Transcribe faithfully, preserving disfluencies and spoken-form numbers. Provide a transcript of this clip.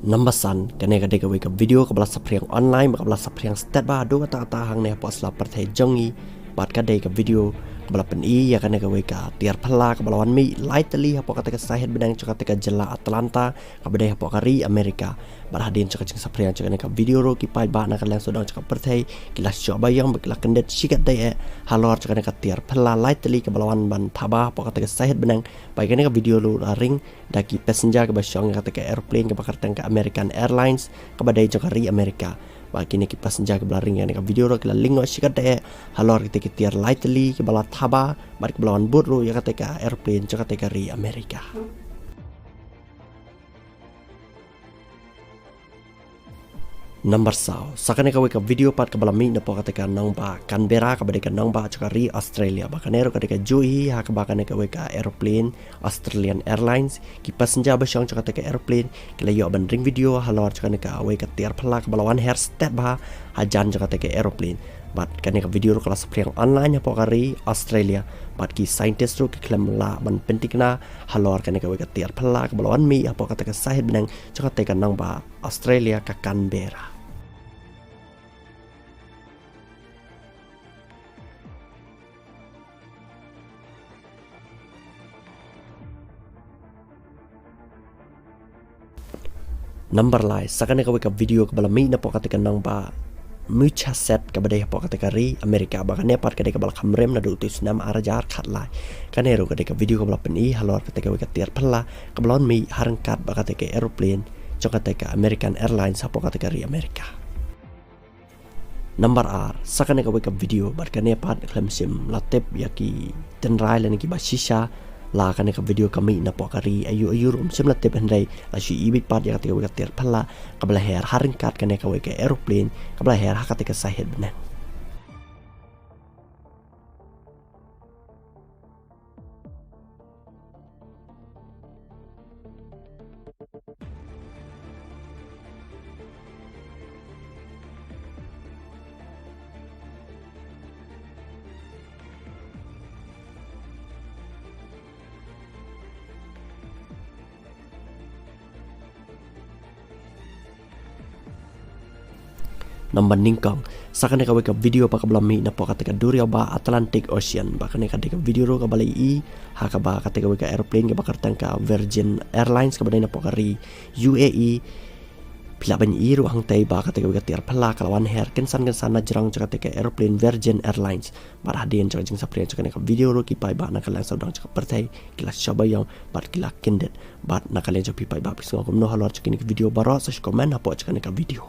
Number san, kane ka dei kawei ka video kaba la saphriang online, kaba la saphriang stet bha haduh katta katta hangne hapoh sla pyrthei jong ngi. Bad ka dei ka video kaba la pyni ïa kane kawei ka tiar phylla kaba la wan mih lai tylli hapoh kata ka sahit bneng jong kata ka jylla Atlanta, kaba dei hapoh ka ri America. Bad hadien jong ka jingsaphriang jong kane ka video ruh ki paidbah na ka liang sawdong jong ka pyrthei ki la shoh baïong bad ki la kyndit shikatdei eh halor jong kane ka tiar phylla lai tylli kaba la wan ban thaba hapoh kata ka sahit bneng. Bad kane ka video ruh la ring da ki passenger kiba shong ïa kata ka aeroplane kaba kyrteng ka American Airlines, kaba dei jong ka ri America. Bad kine ki passenger kiba la ring ïa kane ka video ruh ki la lyngngoh shikatdei eh halor kita ki tiar lai tylli kiba la thaba bad kiba la wan bud ruh ïa kata ka aeroplane jong kata ka ri America. Number saw, sa kane kawei ka video pat kaba la mih napoh kata ka nongbah Canberra, kaba dei ka nongbah jong ka ri Australia. Bad kane ruh ka dei kajuh hi ha kaba kane kawei ka aeroplane Australian Airlines, ki passenger ba shong jong kata ka aeroplane ki la ïoh ban ring video halor jong kane kawei ka tiar phylla kaba la wan her stet bha hajan jong kata ka aeroplane. Bad kane ka video ruh ka la saphriang online hapoh ka ri Australia. Bad ki scientist ruh ki khlem lah ban pynthikna halor kane kawei ka tiar phylla kaba la wan mih hapoh kata ka sahit bneng jong kata ka nongbah Australia ka Canberra. Number lai, sa kane kawei ka video kaba la mih napoh kata ka nongbah Mohegan Sun kaba dei hapoh kata ka ri America. Bad kane pat ka dei kaba la kham rim naduh u snem ar hajar khatlai. Kane ruh ka dei ka video kaba la pyni halor kata kawei ka tiar phylla kaba la wan mih ha ryngkat bad kata ka aeroplane jong kata ka American Airlines hapoh kata ka ri America. Number ar, sa kane kawei ka video bad kane pat khlem shym la tip ïa ki tynrai lane kiba shisha la kane ka video ka mih napoh ka ri aïu aïu ruh ym shym la tip, hynrei la shu ibit pat ïa kata kawei ka tiar phylla kaba la her ha ryngkat kane kawei ka aeroplane kaba la her ha kata ka sahit bneng. Number nyngkong, sa kane kawei ka video pat kaba la mih napoh kata ka duriaw ba Atlantic Ocean. Bad kane ka dei ka video ruh kaba la ïohi ha kaba kata kawei ka aeroplane kaba kyrteng ka Virgin Airlines kaba dei napoh ka ri U A E. Phi lah ban ïohi ruh hangtei ba kata kawei ka tiar phylla ka la wan her kynsan kynsan na jrong jong kata ka aeroplane Virgin Airlines. Bad hadien jong ka jingsaphriang jong kane ka video ruh ki paidbah na ka liang sawdong jong ka pyrthei ki la shoh baïong bad ki la kyndit. Bad na ka liang jong phi paidbah, phi sngew kumno halor jong kine ki video baroh? Sa shu comment hapoh jong kane ka video.